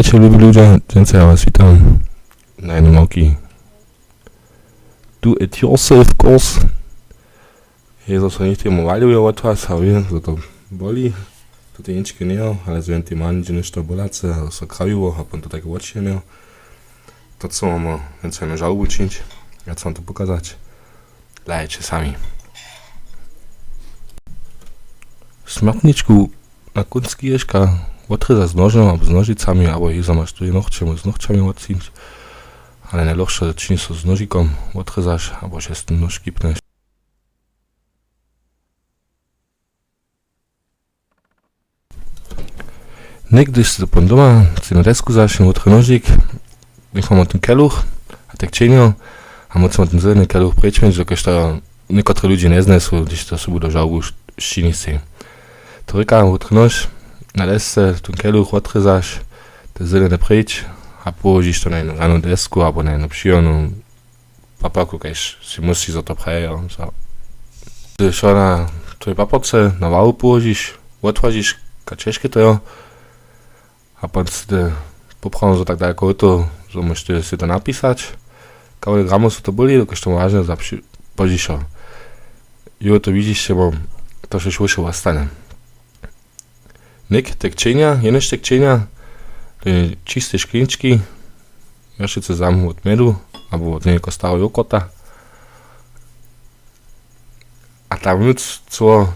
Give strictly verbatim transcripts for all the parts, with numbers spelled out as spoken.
Čau, lubi ludźa, dźensa ja was witam na jednej małki do it yourself course. Jezus, so něchtemu waluje wot was a wě, zo to boli. To ty něčki njejo, ale zo jen ty ma niče něšto bolace, a so krawiło, a pon to tak wotšinjo. To co mam, jen so jednu žałbu čińć, ja chcę wam to pokazać. Hladajće sami. Smjertničku na kónc kiješka wotrěza z nožom abo z nožicami, abo hižo maš tu nochće, móžeš z nochćami wotřić, ale najlóhše činiš so z nožikom, wotrězaš abo žes ten nóž kipneš. Něhdyž sy to pon doma, sy na desku zašli wotry nožik, něch mamy ten keluch a te kćenjo, a móžemy ten zeleny keluch preč měć, dokelž to někotre ludźi njeznjesu, hdyž to sobu do žałbu š-, šćini sej. To rěka, wotry nož, na desce ten keluch wotrězaš, te zelene preč a połožiš to na jednu ranu desku abo na jednu přijonu papaku, kaž sy mysli, zo to praje, jo, so. Ty wšo na twojej paporce na wahu połožiš, wotwažiš, kaž ćežke to jo, a pon sy ty poprawom, zo tak daleko je to, zo móžeš ty sy to napisać, kawle gramów so to byli, dokelž to wažne za při-, pozdźišo. Jo, to widźiš, bo to wšo wšo wostanje. Něk te kćenja, jenož te kćenja, te čiste šklinčki, ja wšitcy znam wot mjedu, abo wot někoho stareho jogurta. A tam nic co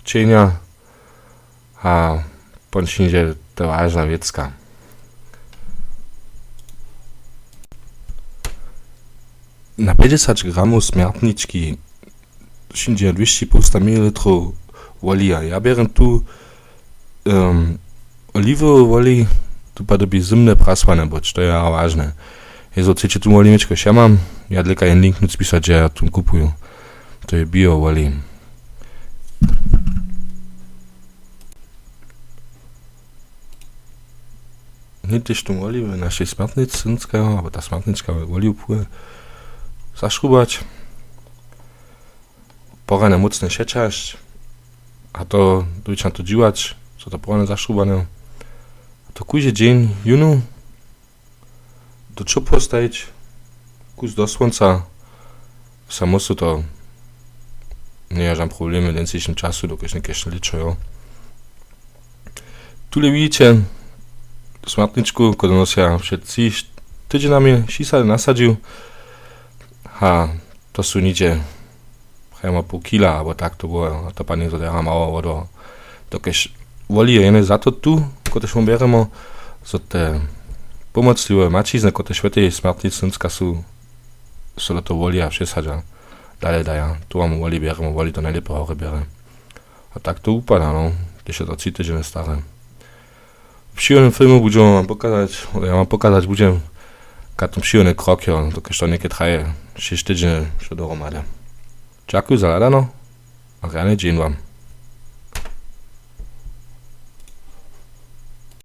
kćenja, a pon přińdźe ta wažna wěcka. Na pjećdźesać gramow smjertnički přińdźe dwěsći połsta mililitrow wolija. Ja bjerjem tu, em, oliwowy wolej, tu pak dyrbi zymne prasłane być, to je jara wažne. Jezu, chceće tu wolej něčko, ja mam, ja dlěka jen link nutř pisać, hdźe ja tu kupuju. To je bio wolej. Hnydź tež tu woli w našej smjertnicy synska, abo ta smjertnička woli płuje zašrubać. Porane mócne šećasć. A to dójće na to dźiwać, zo to porane zašrubane. A to kóždy dźeń jónu do ćopło stajić, kus do słónca, samo so to njeje žan problem w dźensnišim času, dokelž někajšne lěćo, jo. Tule widźiće smjertničku, kotrynu sym ja před tři tydźenjami šisa nasadźił. Ha, to su nihdźe prjamo poł kila, abo tak to było, a to pak někdo dera mało wodoho. Dokelž woli je jene za to tu, kotrež mu bjeremo, zo te pomocliwe maćizny, kotrež w tej smjertnicy synska su, so do toho wolija přesadźa, dale daja. Tu wam woli bjeremo, woli to najlěpje hore bjere. A tak to wupada, no, hdyž je to tři tydźenje stare. W přichodnym filmu budźemy wam pokazać, ja wam pokazać budźem, kak ten přichodny krok je, dokelž to něke traje šěsć tydźenje wšo dohromady. Dźakuju za hladano a rjany dźeń wam.